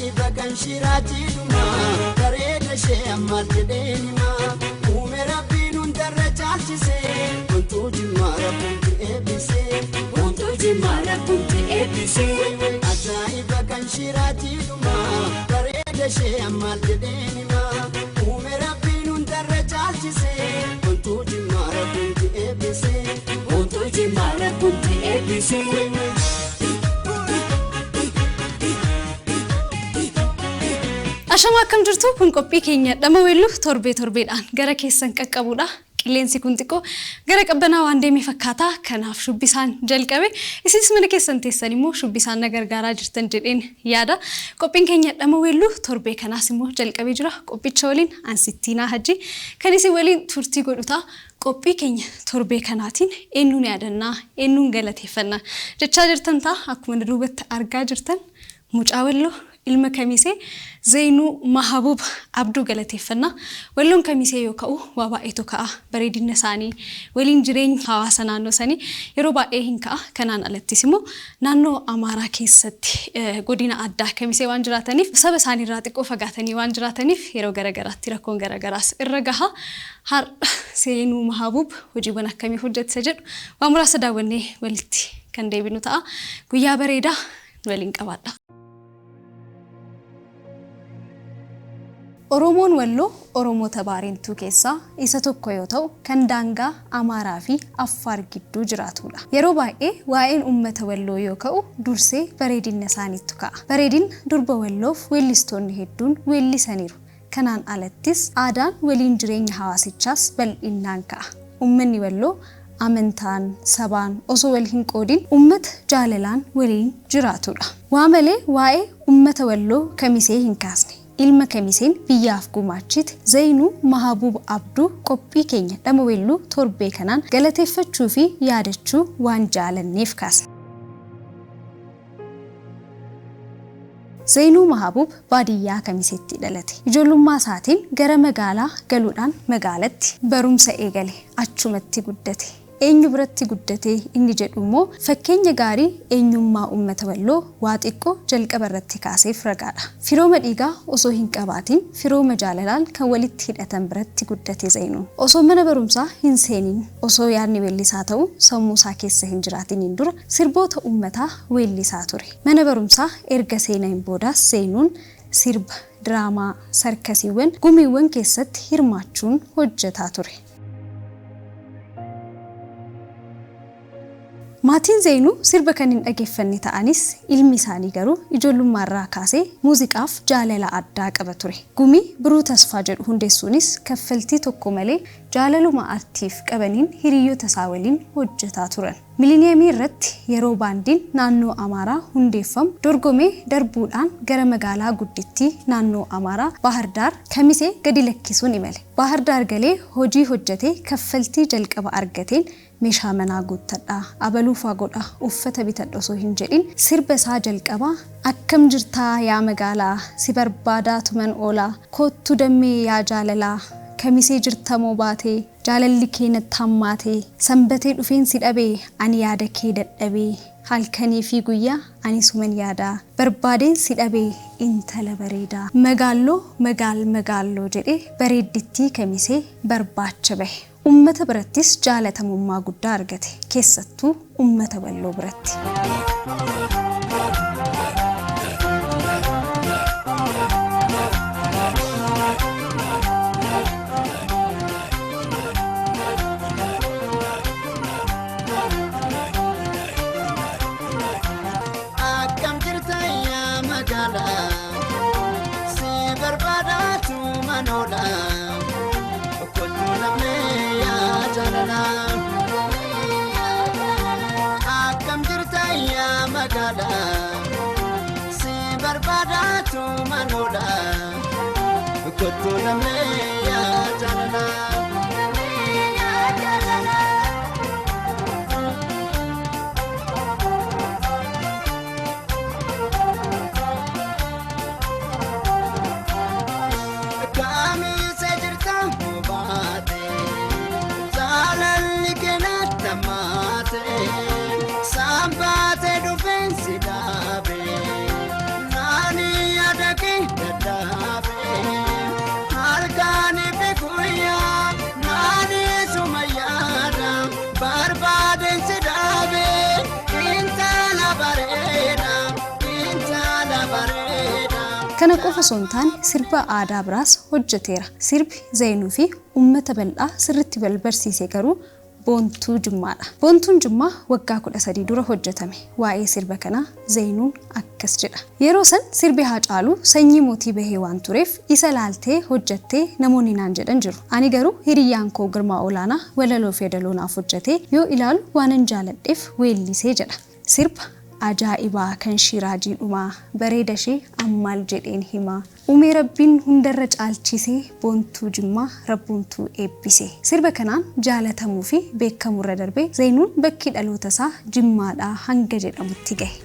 Ajaa'iba kan shiraatii dhumaa bareeda ishee ammaal jedheen himaa uume rabbiin hundarra caalchisee wantuu jimmaa rabbuutti eebbisee Wantuu jimmaa rabbuutti eebbisee. Ajaa'iba kan shiraatii dhumaa bareeda ishee ammaal jedheen himaa uume rabbiin hundarra caalchisee wantuu jimmaa rabbuutti eebbisee Wantuu jimmaa rabbuutti eebbisee. Ashama, akkam jirtu? Kun qophii keenya dhama weelluu torbee torbeedhaan gara keessan qaqqabudha. Qilleensi kun xiqqoo gara qabbanaa waan deeme fakkaata. Kanaaf shubbisaan jalqabe. Isinis mana keessan teessan immoo shubbisaan na gargaaraa jirtan jedheen yaada. Qophiin keenya dhama weelluu torbee kanaas immoo jalqabee jira. Qophicha waliin Ansittiinaa Hajji kan isin waliin turtii godhuta. Qophii keenya torbee kanaatiin eenyuun yaadannaa, eenyuun galateeffannaa jechaa jirtan ta'a. Akkuma na duubatti argaa jirtan, mucaa Walloo, ilma Kamisee, Zeenuu Mahabuub Abduu galateeffannaa. Walloon Kamisee yoo ka'u waa baay'eetu ka'a. Bareedina isaanii, waliin jireenya hawaasa naannoo sanii yeroo baay'ee hin ka'a. Kanaan alattis immoo naannoo Amaaraa keessatti godina addaa Kamisee waan jiraataniif, saba isaaniirraa xiqqoo fagaatanii waan jiraataniif, yeroo garagaraatti rakkoon garagaraas irra gaha. Har'a Zeenuu Mahabuub hojiiwwan akkamii hojjete jedhu waa muraasa daawwannee walitti kan deebinu ta'a. Guyyaa bareedaa waliin qabaadha. Oromoon Walloo Oromoota Baareentuu keessaa isa tokko yoo ta'u, kan daangaa Amaaraa fi Affaar gidduu jiraatudha. Yeroo baay'ee waa'een uummata Walloo yoo ka'u dursee bareedina isaaniitu ka'a. Bareedina durba Walloof weellistoonni hedduun weellisaniiru. Kanaan alattis aadaan waliin jireenya hawaasichaas bal'innaan ka'a. Uummanni Walloo amantaan, sabaan osoo wal hin qoodin uummata jaalalaan waliin jiraatudha. Waa malee waa'ee uummata Walloo Kamisee hin kaasne. Ilma Kamiseen biyyaaf gumaachite Zainuu Mahabuub Abduu qophii keenya dhama weelluu torbee kanaan galateeffachuu fi yaadachuu waan jaalanneef kaasne. Zainuu Mahabuub baadiyyaa Kamiseetti dhalate. Ijoollummaa isaatiin gara magaalaa galuudhaan magaalatti barumsa eegale. Achumatti guddate. Eenyu biratti guddate inni jedhu immoo fakkeenya gaarii eenyummaa uummata Walloo waa xiqqoo jalqaba irratti kaaseef ragaadha. Firooma dhiigaa osoo hin qabaatin firooma jaalalaan kan walitti hidhatan biratti guddate Zainuun. Osoo mana barumsaa hin seenin, osoo yaadni weellisaa ta'u sammuu isaa keessa hin jiraatiniin dura sirboota uummataa weellisaa ture. Mana barumsaa erga seeneen boodaas Zainuun sirba, diraamaa, sarkasiiwwan, gumiiwwan keessatti hirmaachuun hojjetaa ture. Maatiin Zeenuu sirba kan hin dhageeffanne ta'anis, ilmi isaanii garuu ijoollummaarraa kaasee muuziqaaf jaalala addaa qaba ture. Gumii Biruu Tasfaa jedhu hundeessuunis kaffaltii tokko malee jaalaluma artiif qabaniin hiriyoota isaa waliin hojjetaa turan. Miliniyeemii irratti yeroo baandiin naannoo Amaaraa hundeeffamu dorgomee darbuudhaan gara magaalaa guddittii naannoo Amaaraa Baahirdaar Kamisee gadi lakkisuun imale. Baahirdaar galee hojii hojjetee kaffaltii jalqaba argateen meeshaa manaa guuttadha, abaluufaa godha, uffata bitadha osoo hin jedhin sirba isaa jalqabaa "Akkam jirtaa yaa magaalaa, si barbaadaa tuman oolaa, koottu dammee yaa jaalalaa, Kamisee jirtamoo baatee, jaalalli kee natti hammaatee, sanbatee dhufeen si dhabee, ani yaada kee dadhabee, halkanii fi guyyaa ani suman yaadaa, barbaadeen si dhabee, intala bareedaa, magaalloo magaal magaalloo" jedhee bareeddittii Kamisee barbaacha bahe. Uummata birattis jaalatamummaa guddaa argate, keessattuu uummata Walloo biratti. Akkam jirta yaa magaalaa, si barbaadaatu manoola, kottu namnee yaa jaalalaa. Akkam jirta yaa magaalaa, si barbaadaatu manoola, kottu namnee yaa jaalalaa. Kamise jirta baate, jaalalli keenatti maate, saambaate dhufeensi dhaabe, naani yaada. Kana qofa osoo hin taane sirba aadaa biraas hojjeteera. Sirbi Zeenuu fi uummata bal'aa sirriitti wal barsiise garuu Boontuu Jimmaadha. Boontuun Jimmaa waggaa 13 dura hojjetame. Waa'ee sirba kanaa Zeenuun akkas jedha. Yeroo san sirbi Haacaaluu Sanyii Mootii bahee waan tureef isa laaltee hojjettee namoonni naan jedhan jiru. Ani garuu hiriyyaan koo Girmaa Olaanaa walaloo fi yeedaloo naaf hojjetee yoo ilaalu waanan jaaladheef weellisee jedha. Sirba ajaa'ibaa kan Shiraajii dhumaa bareeda ishee an maal jedheen himaa. Uumee Rabbiin hundarra caalchisee Boontuu Jimmaa Rabbumtuu eebbise. Sirba kanaan jaalatamuu fi beekamuurra darbee Zeenuun bakki dhaloota isaa Jimmaadha hanga jedhamutti gahe.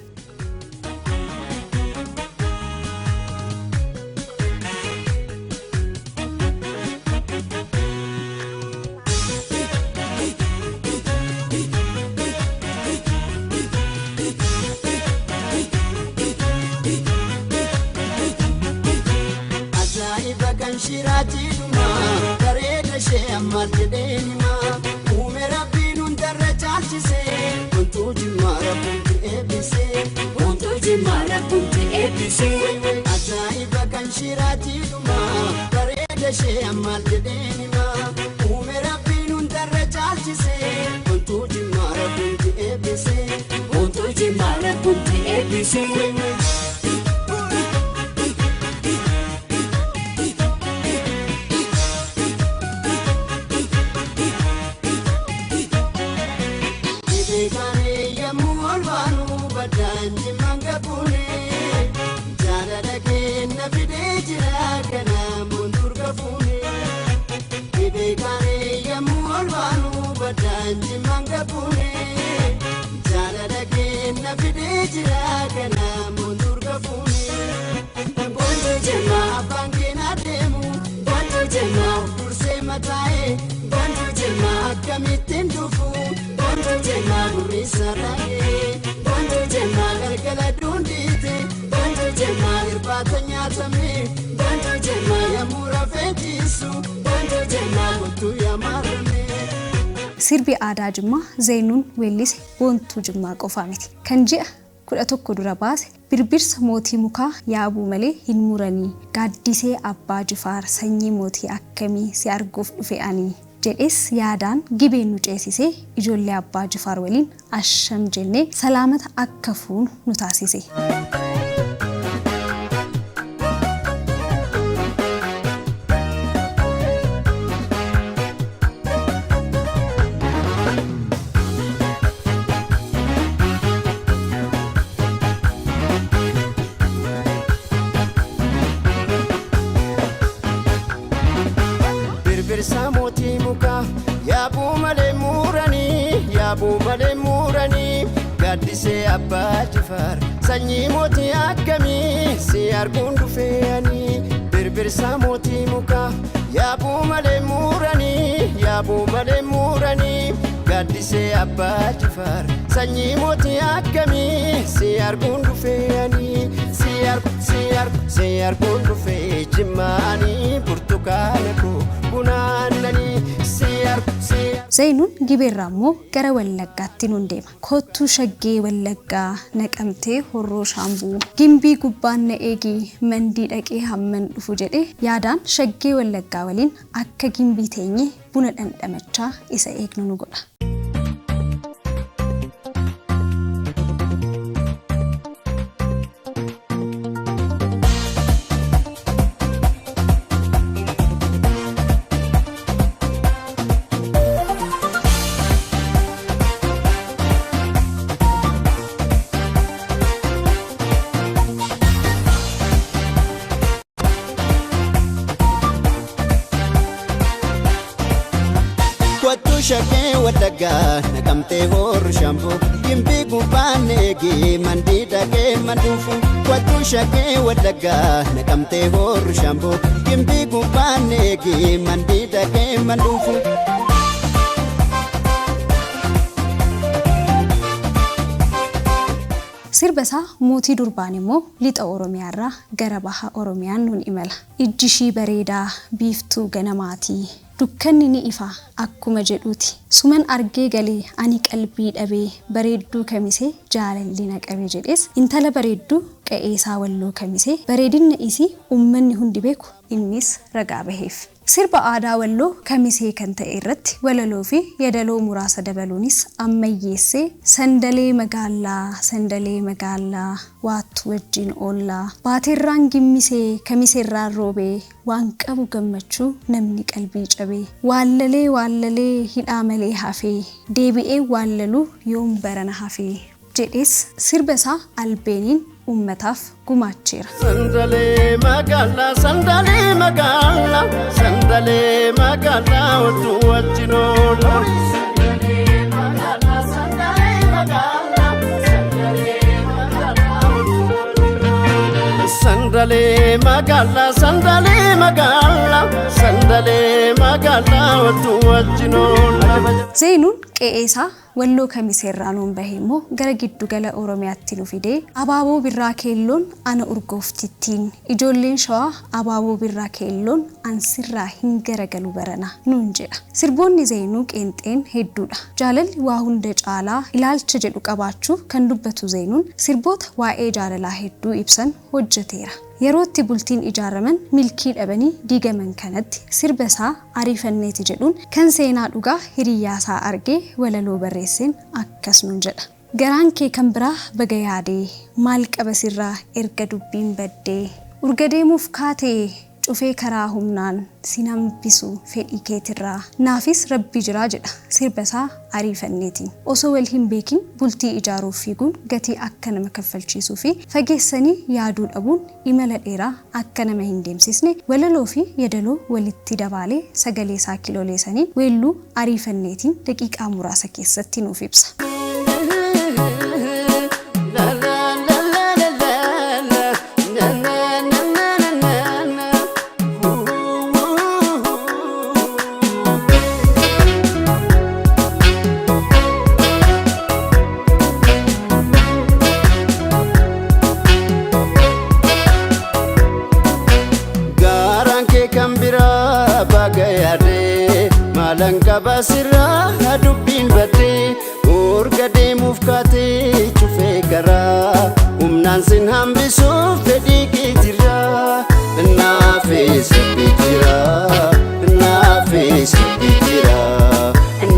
Ajaa'iba kan Shiraajii dhumaa bareeda ishee ammaal jedheen himaa. Uume Rabbiin hundarra caalchisee Boontuu Jimmaa Rabbumti eebbisee. Boontuu Jimmaa Rabbumti eebbisee. Ajaa'iba kan Shiraajii dhumaa bareeda ishee ammaal jedheen himaa. Uume Rabbiin hundarra caalchisee Boontuu Jimmaa Rabbumti eebbisee. Boontuu Jimmaa Rabbumti eebbisee. Beekaanii yemmuu ol baanu baddaan Jimmaan gabuune. Jaalala kenna fidee jira kana boontuur gafuune. Beekaanii yemmuu ol baanu baddaan Jimmaan gabuune. Jaalala kenna fidee jira kana boontuur gafuune. Boontuu Jimmaa. Abbaan keenya deemu. Boontuu Jimmaa. Dursee mataa'ee. Boontuu Jimmaa. Akkamittiin dhufu. Boontuu Jimmaa. Gurri sararee. Boontuu Jimmaa. Galgala duundiite. Boontuu Jimmaa. Irbaata nyaatamee. Boontuu Jimmaa. Yemmuu rafee ciisu. Boontuu Jimmaa. Kottu yaamarame. Sirbi aadaa Jimmaa Zeenuun weellise Boontuu Jimmaa qofaa miti. Kan ji'a 11 dura baase birbirsa mootii mukaa yaabuu malee hin muranii gaaddisee Abbaa Jifaar sanyii mootii akkamii si arguuf dhufe ani jedhes yaadaan gibeen nu ceesisee ijoollee Abbaa Jifaar waliin asham jennee salaamata akka fuunu nu taasise. Birbirsa mootii mukaa yaabuu malee muranii yaabuu malee muranii gaaddisee Abbaa Jifaar sanyii mootii akkamii si arguun dhufee ani. Birbirsa mootii mukaa yaabuu malee muranii yaabuu malee muranii gaaddisee Abbaa Jifaar sanyii mootii akkamii si arguun dhufee ani. Si argu si argu si arguun dhufee Jimmaanii burtukaana koo bunaannanii si argu si argu. Zeenuun Gibeerraa immoo gara Wallaggaatti nuun deema. Kottuu shaggee Wallaggaa Naqamtee Horroo Shaambuu Gimbii gubbaan na eegi Mandii dhaqee hamman dhufu jedhee yaadaan shaggee Wallaggaa waliin akka Gimbii teenyee buna dhandhamachaa isa eegnu nu godha. Kottu shaggee Wallaggaa Naqamtee Horro Shaamboo Gimbii gubbaan eegi Mandii dhaqee manduufu. Kottu shaggee Wallaggaa Naqamtee Horro Shaamboo Gimbii gubbaan eegi Mandii dhaqee manduufu. Sirba isaa Mootii Durbaan immoo lixa Oromiyaarraa gara baha Oromiyaan nuun imala. Ijji ishii bareedaa biiftuu ganamaatii. Dukkanni ni ifa akkuma jedhuuti. Suman argee galee ani qalbii dhabee bareedduu Kamisee jaalalli na qabe jedhees intala bareedduu qa'eesaa Walloo Kamisee bareedinna isii ummanni hundi beeku innis ragaa baheef. Sirba aadaa Walloo Kamisee kan ta'e irratti walaloo fi yadaloo muraasa dabaluunis ammayyeessee Sandalee magaallaa sandalee magaallaa waattu wajjin oollaa Baateerraan gimmisee Kamiseerraan roobee Waan qabu gammachuu namni qalbii cabee Waallalee waallalee hidhaa malee hafee Deebi'ee waallaluu yoom barana hafee jedhees sirba isaa albeeniin uummataaf gumaacheera. Sandalee magaalaa sandalee magaalaa sandalee magaalaa otuu wajjin oola. Sandalee magaalaa sandalee magaalaa sandalee magaalaa otuu wajjin oola. Sandalee magaalaa sandalee magaalaa sandalee magaalaa otuu wajjin oola. Zeenuun qe'ee isaa Walloo Kamiseerraa nuun bahe immoo gara giddu gala Oromiyaatti nu fidee Abaaboo birraa keelloon ana urgooftittiin ijoolleen Shawaa abaaboo birraa keelloon an sirraa hin garagalu barana nuun jedha. Sirboonni Zeenuu qeenxeen hedduudha. Jaalalli waa hunda caalaa ilaalcha jedhu qabaachuu kan dubbatu Zeenuun sirboota waa'ee jaalalaa hedduu ibsan hojjeteera. Yeroo itti bultiin ijaaraman milkii dhabanii diigaman kanatti sirba isaa Ariifanneeti jedhuun kan seenaa dhugaa hiriyyaa isaa argee walaloo barreesseen akkas nuun jedha. Garaan kee kan biraa baga yaadee. Maal qaba sirraa erga dubbiin baddee. Urga deemuuf kaatee cufee karaa humnaan sin hambisu fedhii keetirraa. Naafis Rabbi jira jedha sirba isaa ariifanneetiin. Osoo wal hin beekin bultii ijaaruuf fiiguun gatii akka nama kaffalchiisuu fi fageessanii yaaduu dhabuun imala dheeraa akka nama hin deemsisne walaloo fi yadaloo walitti dabaalee sagalee isaa kilolee saniin weelluu ariifanneetiin daqiiqaa muraasa keessatti nuuf ibsa. Gaaraan kee kan biraa baga yaadee maalan qaba sirraa dubbiin badee urga deemuuf kaatee cufee karaa humnaan sin hambisuuf fedhii keetirraa naafis rabbi jira naafis rabbi jira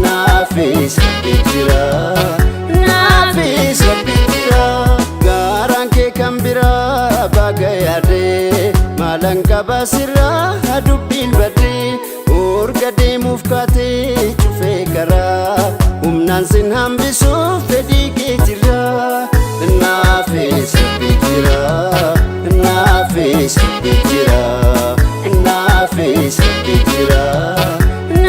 naafis rabbi jira naafis rabbi jira gaaraan kee kan biraa baga yaadee maalan qaba sirraa dubbiin badee urga deemuuf kaatee cufee karaa humnaan sin hambisuuf fedhii keetirraa naafis rabbi jira naafis rabbi jira naafis rabbi jira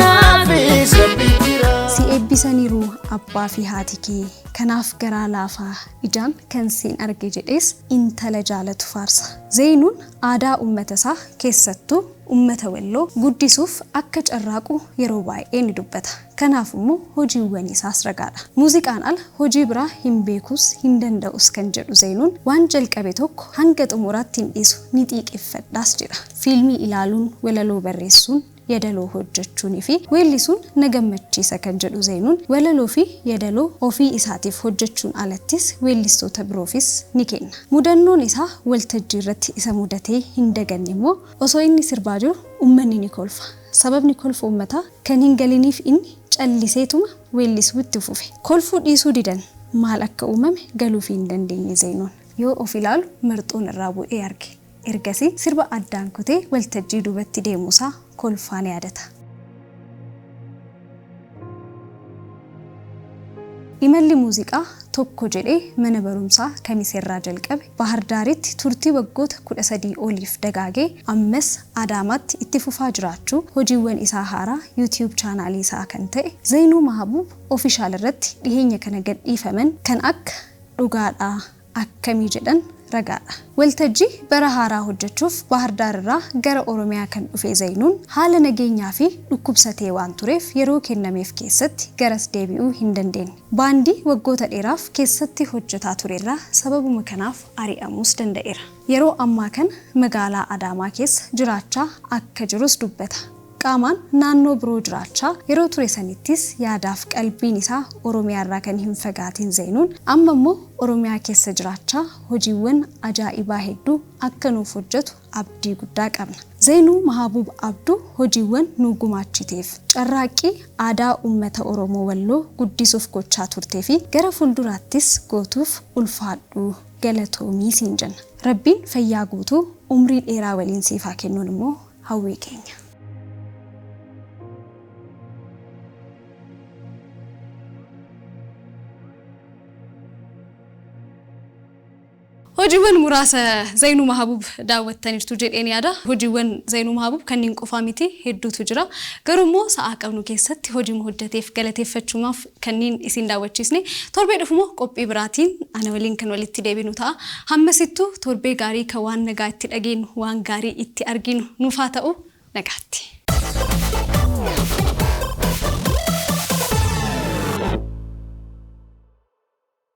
naafis rabbi jira. Si eebbisaniiru abbaa fi haati kee kanaaf garaa laafaa ijaan kan siin arge jedhees intala jaalatu faarsa. Zeenuun aadaa ummata isaa keessattuu ummata Walloo guddisuuf akka carraaqu yeroo baay'ee ni dubbata. Kanaaf immoo hojiiwwan isaas ragaadha. Muuziqaan ala hojii biraa hin beekus hin danda'us kan jedhu Zeenuun, waan jalqabe tokko hanga xumuraatti hin dhiisu, ni xiiqeffadhaas jedha. Fiilmii ilaaluun, walaloo barreessuun, yadaloo hojjechuunii fi weellisuun na gammachiisa kan jedhu Zeenuun, walaloo fi yadaloo ofii isaatiif hojjechuun alattis weellistoota biroofis ni kenna. Mudannoon isaa waltajjiirratti isa mudatee hin daganne immoo osoo inni sirbaa jiru ummanni ni kolfa. Sababni kolfa ummataa kan hin galiniif inni calliseetuma weellisuu itti fufe. Kolfuu dhiisuu didan. Maal akka uumame galuufii hin dandeenye Zeenuun. Yoo of ilaalu marxoon irraa bu'ee arge. Ergasii sirba addaan kutee waltajjii duubatti deemuusaa kolfaan yaadata. Imalli muuziqaa tokko jedhee mana barumsaa Kamiseerraa jalqabe Baahirdaaritti turtii waggoota 13 oliif dagaagee ammas Adaamaatti itti fufaa jiraachuu hojiiwwan isaa haaraa YouTube chaanaalii isaa kan ta'e Zeenuu Mahabuub Official irratti dhiheenya kana gadhiifaman kan akka Dhugaadhaa akkamii jedhan ragaadha. Waltajjii bara haaraa hojjechuuf Baahirdaar irraa gara Oromiyaa kan dhufe Zayinuun, haala nageenyaa fi dhukkubsatee waan tureef yeroo kennameef keessatti garas deebi'uu hin dandeenne. Baandii waggoota dheeraaf keessatti hojjetaa turerraa sababuma kanaaf ari'amuus danda'eera. Yeroo ammaa kana magaalaa Adaamaa keessa jiraachaa akka jirus dubbata. Qaamaan naannoo biroo jiraachaa yeroo ture sanittis yaadaaf qalbiin isaa Oromiyaarraa kan hin fagaatin Zeenuun amma immoo Oromiyaa keessa jiraachaa hojiiwwan ajaa'ibaa hedduu akka nuuf hojjetu abdii guddaa qabna. Zeenuu Mahabuub Abduu hojiiwwan nu gumaachiteef carraaqqii aadaa uummata Oromoo Walloo guddisuuf gochaa turtee fi gara fuulduraattis gootuuf ulfaadhu galatoomii siin jenna. Rabbiin fayyaa guutuu umrii dheeraa waliin siif haa kennuun immoo hawwii keenya. Hojiiwwan muraasa Zainuu Mahabuub daawwattaniirtu jedheen yaada. Hojiiwwan Zainuu Mahabuub kanneen qofaa miti hedduutu jira. Garuu immoo sa'aa qabnu keessatti hojii hojjeteef galateeffachuumaaf kanneen isin daawwachiisne torbee dhufumoo qophii biraatiin ana waliin kan walitti deebinu ta'a. Hammasittuu torbee gaarii kan waan nagaa itti dhageenyu waan gaarii itti arginu nuuf haa ta'u nagaatti.